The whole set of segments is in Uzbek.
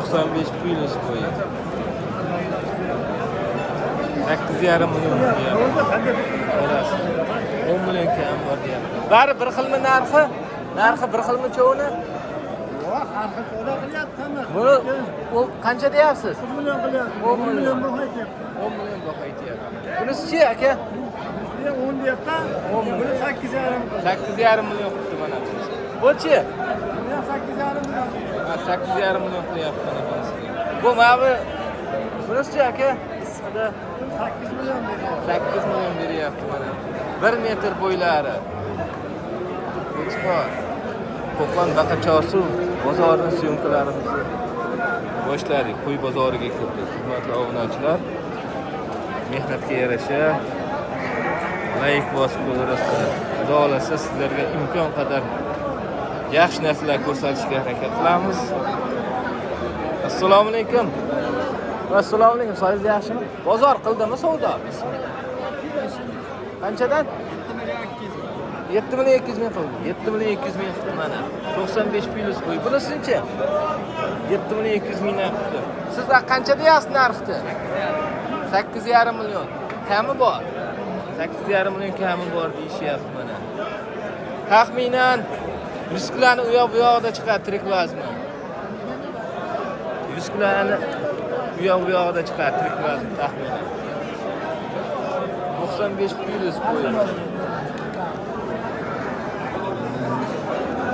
95 plyus bo'yi. 8,5 million deyapti. 10 million kam bor deyapti. Bari bir xilmi narxi? Narxi bir xilmi chovini? Yo'q, har xil savdo qilyapti hamma. Buni u qancha deyapsiz? 10 million qilyapti. 10 10 million million. baho aytyapti. 10 million baho aytyapti. Bunisi-chi aka? Buni 10 deyapti. 10 million. Buni 8,5 qildi. 8,5 million qilibdi mana bunisi. Bu-chi? Buni ham 8,5 million. Ha, 8,5 million qilyapti mana bunisi. Bu mana bu bunisi-chi aka? Issiqda Buni 8 million beryapti. 8 million beryapti mana. 1 metr bo'ylari. Qo'chqor. Qo'qon Baqa-Chorsu bozorini syomkalarimizni boshladik. Qo'y bozoriga kirdik. Hurmatli obunachilar, mehnatga yarasha layk bosib qo'yasizlar. Xudo xolasa sizlarga imkon qadar yaxshi narsalar ko'rsatishga harakat qilamiz. Assalomu alaykum. Assalomu alaykum. Sog'ingiz yaxshimi? Bozor qildimi savdo? Qanchadan? 7 million 200 ming qildi. 7 million 200 ming qildi mana. 95 plyus bo'y. Bunisi-chi? 7 million 200 mingdan qildi. Siz qancha deyapsiz narxni? 8,5 million. Kami bor. 8,5 million kami bor deyishyapti mana. Taxminan 100 kiloni u yoq bu yoqda chiqadi tirik vazni. 100 kiloni u yoq bu yoqda chiqadi tirik vazni taxminan. 95 plyus bo'yi.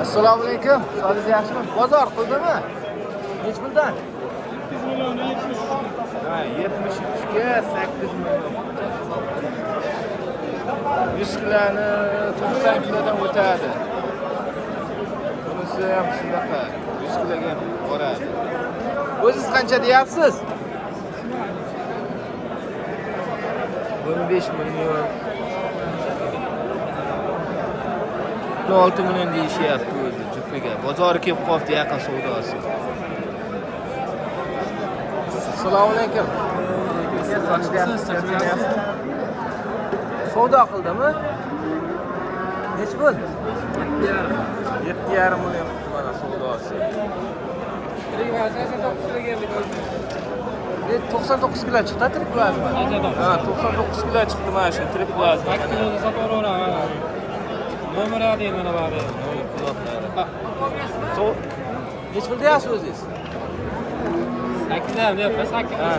Assalomu alaykum. Sog'ingiz yaxshimi? Bozor qildimi? Nechi puldan? 8 million 73. Ha, 73 ga 8 million. 100 kiloni 90 kilodan o'tadi. Bunisi ham shunaqa 100 kiloga boradi. O'zingiz qancha deyapsiz? 15 million. 6 million deyishyapti o'zi jufiga. Bozori kelib qolibdi yaqin savdosi. Assalomu alaykum. Savdo qildimi? Nechi pul? 7,5 million qildi mana savdosi. 99 kilo chiqdi tirik vazni. Ha, 99 kilo chiqdi mana shu tirik vazni. Sotaveraman. Nomer 1 mana bari. Quloqlari. Nechi pul deyapsiz o'zingiz? 8,5 deyapman, 8 Ha,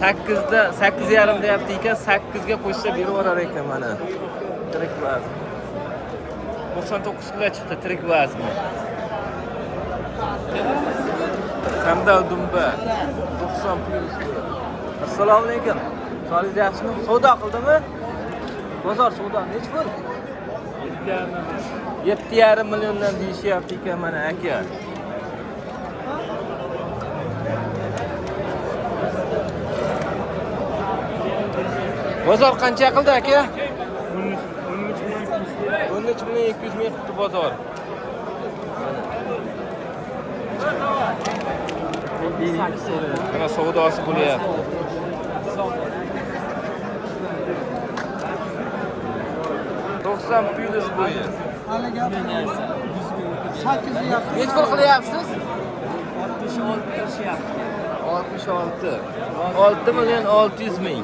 8da 8,5 deyapti ekan, 8 ga qo'shsa berib yuborar ekan mana. Tirik vazni. 99 kilo chiqdi tirik vazni. Sandal dumba 90 plyus. Assalomu alaykum. Sog'ligingiz yaxshimi? Savdo qildimi? Bozor savdo nechi pul? 7,5 milliondan deyishyapti ekan mana aka. Bozor qancha qildi aka? 13 million 200 ming qildi bozor. Mana savdosi bo'lyapti. 90 plyus bo'yi. Nechi pul qilyapsiz? 66. 6 million 600 ming.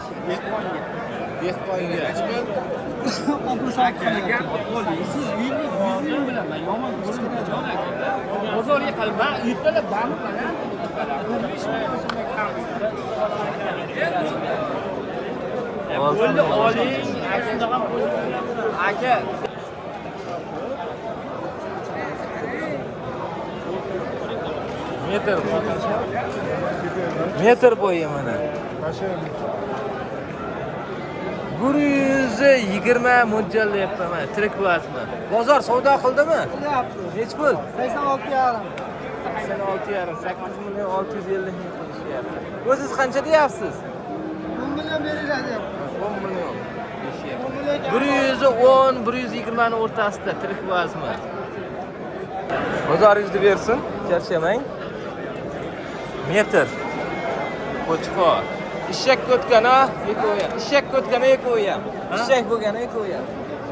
Dehqonga. Siz 100 ming bilaman, yomon jon aka. Bozorga qarab, man ertalab bani bilan 15 million so'mga kam. Bo'ldi, oling, shunda ham aka. Metr. Metr bo'yi mana. 120 mo'ljallayapman mana tirik vazni. Bozor savdo qildimi? Qilyapti. Nechi pul? 86,5. 86,5, 8 million 650 ming qilishyapti. O'zingiz qancha deyapsiz? 10 million beriladi deyapti. 10 million deyishyapti. 10 million. 110, 120 ni o'rtasida tirik vazni. Bozoringizni bersin, charchamang. Metr. Qo'chqor. Eshak o'tgan ha, ikkovi ham. Eshak o'tgan ikkovi ham. Eshak bo'lgan ikkovi ham.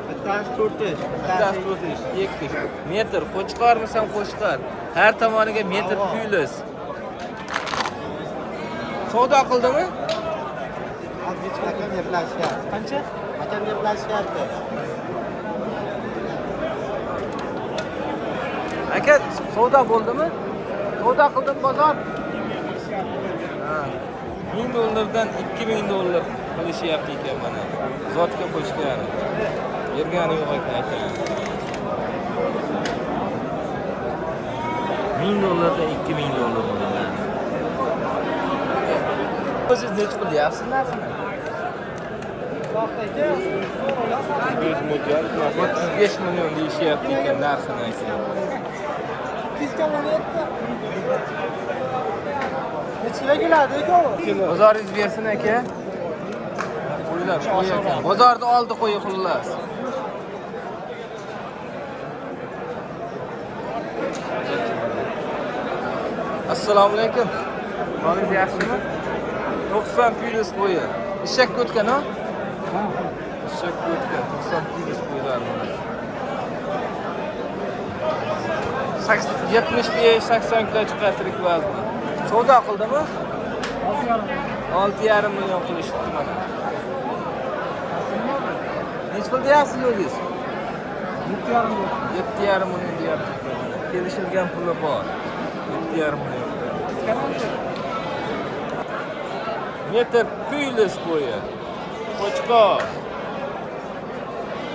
Bittasi 4 tish, Bittasi 4 tish, 2 tish. Metr, qo'chqormisan qo'chqor. Har tomoniga metr plyus. Savdo qildimi? Akam gaplashyapti. Qancha? Akam gaplashyapti. Aka, savdo bo'ldimi? Savdo qildim bozor. Ha. 1000 dollardan 2000 dollar qilishyapti ekan mana. Zotga qo'shgan. Bergani yo'q ekan aka. 1000 dollardan 2000 dollar bo'ladi. O'zingiz necha pul deyapsiz narxini? 35 million deyishyapti ekan narxini aka. 217. Nechiga keladi aka? Bozoringiz bersin aka. Qo'ylar, qo'y ekan. Bozorda oldi qo'yi xullas. Assalomu alaykum. Holingiz yaxshimi? 90 plyus qo'yi. Eshakka o'tgan, ha? Eshakka o'tgan 90 plyus qo'ylar mana. 75-80 kilo chiqadi tirik vazni. Savdo qildimi? 6,5 million qilishdi mana. Necha pul deyapsiz o'zingiz? 7,5 million deyapti. Kelishilgan puli bor. 7,5 million. Metr plyus bo'yi. Qo'chqor.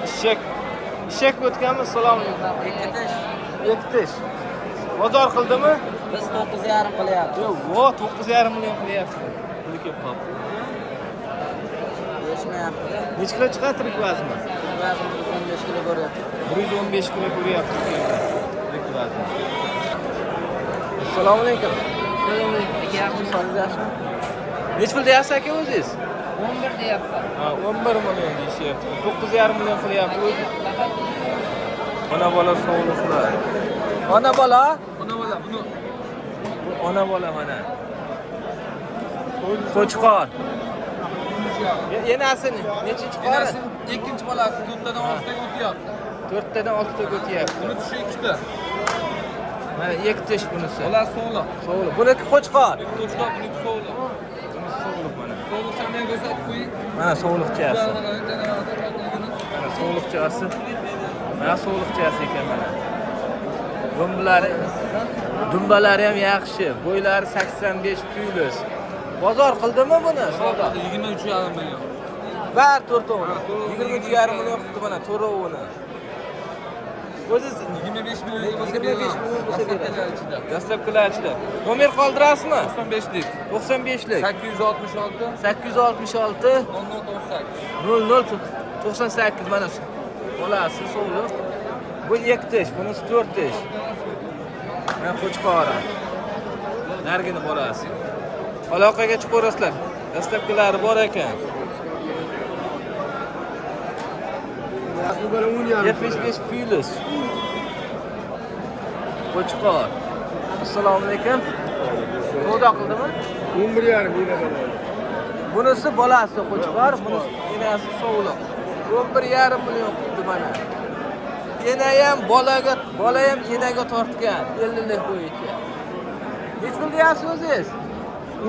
Eshak o'tganmi? Assalomu alaykum. Ikki tish. Ikki tish. Bozor qildimi? Biz 9,5 qilyapmiz. Yo'q, 9,5 million qilyapti. Puli kelib qoldi. Berishmayapti. Necha kilo chiqadi tirik vazni? Tirik vazni 115 kilo ko'ryapti. 115 kilo ko'ryapti. Tirik vazni. Assalomu alaykum. Assalomu alaykum. Aka, yaxshimi? Solingiz yaxshimi? Necha pul deyapsiz aka o'zingiz? 11 deyapman. Ha, 11 million deyishyapti. 9,5 million qilyapti o'zi. Ona bola sovliqlar. Ona bola? Ona bola buni. Bu ona bola mana. Qo'chqor. Enasini nechinchi qori? Enasi ikkinchi bolasi 4tadan 6taga o'tyapti. 4tadan 6taga o'tyapti. Buni tishi ikkita. Mana ikki tish bunisi. Bolasi sog'liq. Sog'liq. Buniki qo'chqor. Qo'chqor, buniki sog'liq. Bunisi sog'liq mana. Sog'liqchani ham ko'rsatib qo'ying. Mana sog'liqchasi. Mana sog'liqchasi. Mana sog'liqchasi ekan mana. Dumbalari ham yaxshi. Bo'ylari 85 plyus. Bozor qildimi buni? Savdo. 23,5 million. Bar to'rtovini. 23,5 million qildi mana to'rovini. O'zingiz 25 million bo'lsa 25 million bo'lsa beradi. Ichida. Dastlabkilar ichida. Nomer qoldirasizmi? 95lik. 95lik. 866 866 0098. 0098 mana shu. Bolasi sog'liq. Bu ikki tish, bunisi 4 tish. Mana qo'chqori. Nargini bolasi. Aloqaga chiqaverasizlar. Dastlabkilari bor ekan. 75 plyus. Qo'chqor. Assalomu alaykum. Savdo qildimi? 11,5 ming. Bunisi bolasi qo'chqor, bunisi enasi sovliq. 11,5 million qildi mana. Ena ham bolaga, bola ham enaga tortgan 50lik bo'yicha. Necha pul deyapsiz o'zingiz?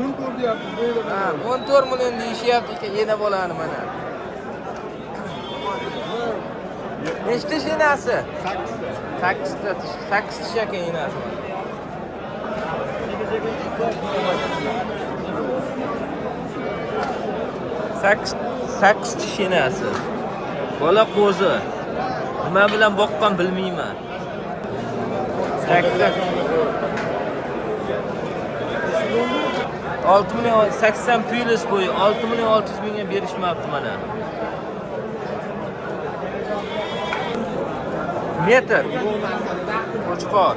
14 deyapmiz. Ha, 14 million deyishyapti ekan ena bolani mana. Nechta tish enasi? 8 ta. 8 tish ekan enasi. Sakkiz tish enasi. Bola qo'zi. Nima bilan boqqan bilmayman. 8 6 million 80 plyus bo'yi 6 million 600 mingga berishmabdi mana. Metr. Qo'chqor.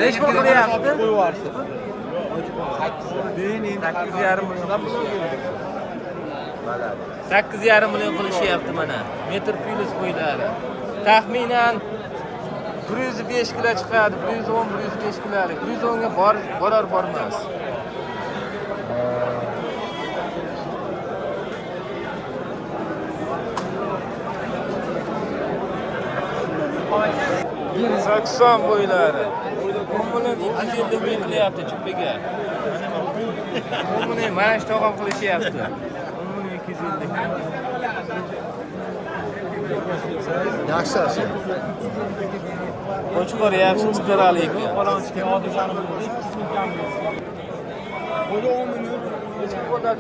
Necha pul qilyapti? 8,5 million. 8,5 million qilishyapti mana. Metr plyus bo'ylari. Taxminan 105 kilo chiqadi, 110, 105 kilolik. 110 ga borar bormas. 80 bo'ylari. 10 million 250 ming qilyapti chupaga. 10 million mana shu tog'am qilishyapti. 10 million 250 ming. Yaxshi, yaxshi. Qo'chqor yaxshi chiqarali ekan.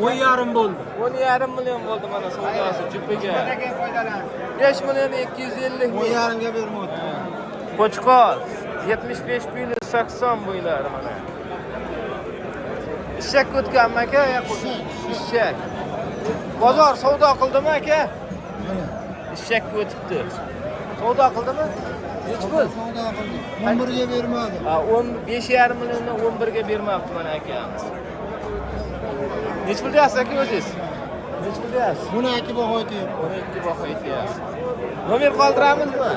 O'n yarim bo'ldi. 10,5 million bo'ldi mana savdosi chupaga. 5 million 250 ming. 10,5 ga bermoqdi. Qo'chqor 75 puli 80 bo'ylari mana. Eshak o'tganmi aka? Eshak. Bozor savdo qildimi aka? Eshak o'tibdi. Savdo qildimi? Nechi pul? Savdo qildi. 11 ga bermadi. Ha, 15,5 milliondan 11 ga bermabdi mana akamiz. Nechi pul deyapsiz aka o'zingiz? Nechi pul deyapsiz? 12 baho aytyapti. 12 baho aytyapsiz. Nomer qoldiramizmi?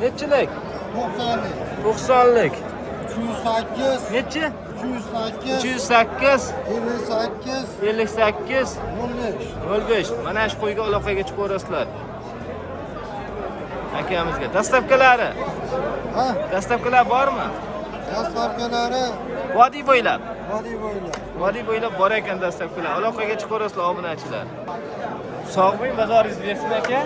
Nechilik? 90lik. 90lik. 308. Nechi? 308. 308 58. 58 05. 05. Mana shu qo'yga aloqaga chiqaverasizlar. Akamizga dastavkalari. Ha, Dastavkalar bormi? dastavkalari Vodiy bo'ylab. vodiy bo'ylab. Vodiy bo'ylab bor ekan dastavkalar. Aloqaga chiqaverasizlar obunachilar. Sog' bo'ling, bozoringiz bersin aka.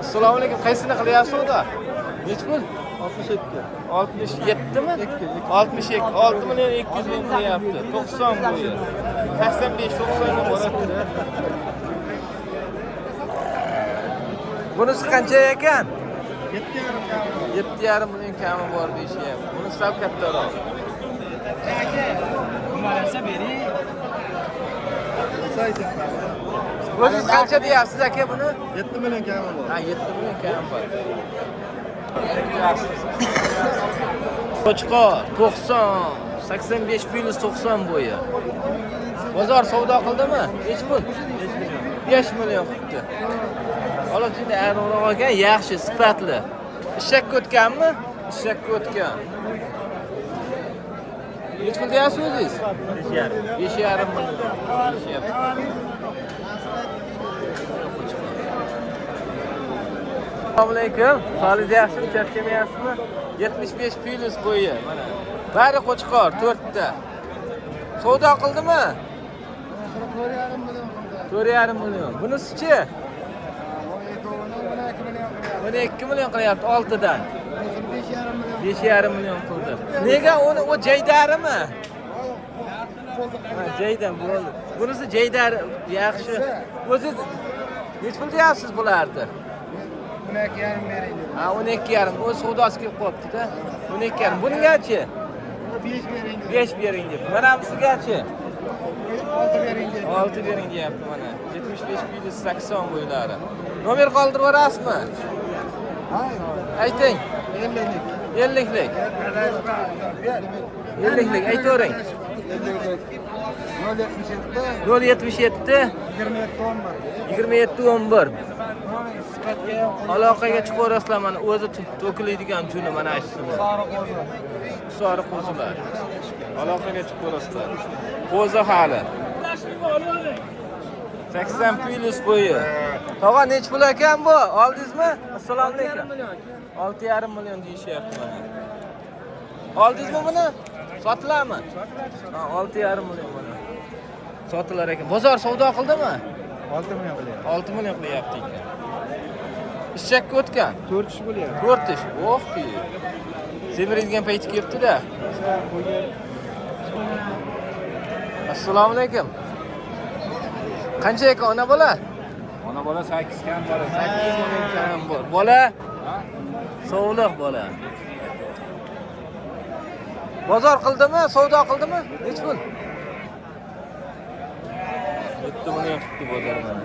Assalomu alaykum. Qaysini qilyapsiz savdo? Nechi pul? 62. 67 mi? 62. 6 million 200 ming qilyapti. 90 bo'yi. 85 90 ga boradi. Bunisi qancha ekan? 7,5 kami. 7,5 million kami bor deyishyapti. Buni sal kattaroq. O'zingiz qancha deyapsiz aka buni? 7 million kami bor. Ha, 7 million kami bor. Qo'chqor 90, 85 plyus 90 bo'yi. Bozor savdo qildimi? Nechi pul? 5 million qilibdi. Olib ayronroq olgan, yaxshi, sifatli. Eshakka o'tganmi? Eshakka o'tgan. Nechi pul deyapsiz o'zingiz? 5,5 million. 5,5. Assalomu alaykum. Holingiz yaxshimi? Charchamayapsizmi? 75 plyus bo'yi mana. Bari qo'chqor 4 ta. Savdo qildimi? 4,5 million qildi. 4,5 million. Bunisi-chi? 12 million qilyapti 6dan. 5,5 million. 5,5 million qildi. Nega uni o jaydarimi? Ha, jaydan bo'ldi. Bunisi jaydari yaxshi. O'zingiz nechi pul deyapsiz bularni? 12,5 bering dedi. Ha, 12,5. O'z savdosi kelib qolibdi-da. 12,5. Bungachi? 5 bering dedi. 5 bering deb. Mana busigachi? 6 bering dedi. 6 bering deyapti mana. 75 plyus 80 bo'ylari. Nomer qoldirib yuborasizmi? Ha, Ayting. 50lik. 50lik. 50lik aytavering. 077 077 27 11. 27 11. Sifatga ham Aloqaga chiqaverasizlar mana o'zi to'kiladigan juni mana shu. sariq qo'zi. Sariq qo'zilar. Aloqaga chiqaverasizlar. Qo'zi hali. 80 plyus bo'yi. Tog'a nechi pul ekan bu? Oldingizmi? Assalomu alaykum. 6,5 million deyishyapti mana. Oldingizmi buni? Sotiladimi? Ha, 6,5 million mana. Sotilar ekan. Bozor savdo qildimi? 6 million qilyapti. 6 million qilyapti ekan. Eshakka o'tgan. 4 tish bo'lyapti. 4 tish. Oh, semiradigan payti kelibdi-da. Assalomu alaykum. Qancha ekan ona bola? Ona bola 8 kam bor. 8 million kam bor. Bola? Sovliq bola. Bozor qildimi? Savdo qildimi? Nechi pul? 7 million qilibdi bozor mana.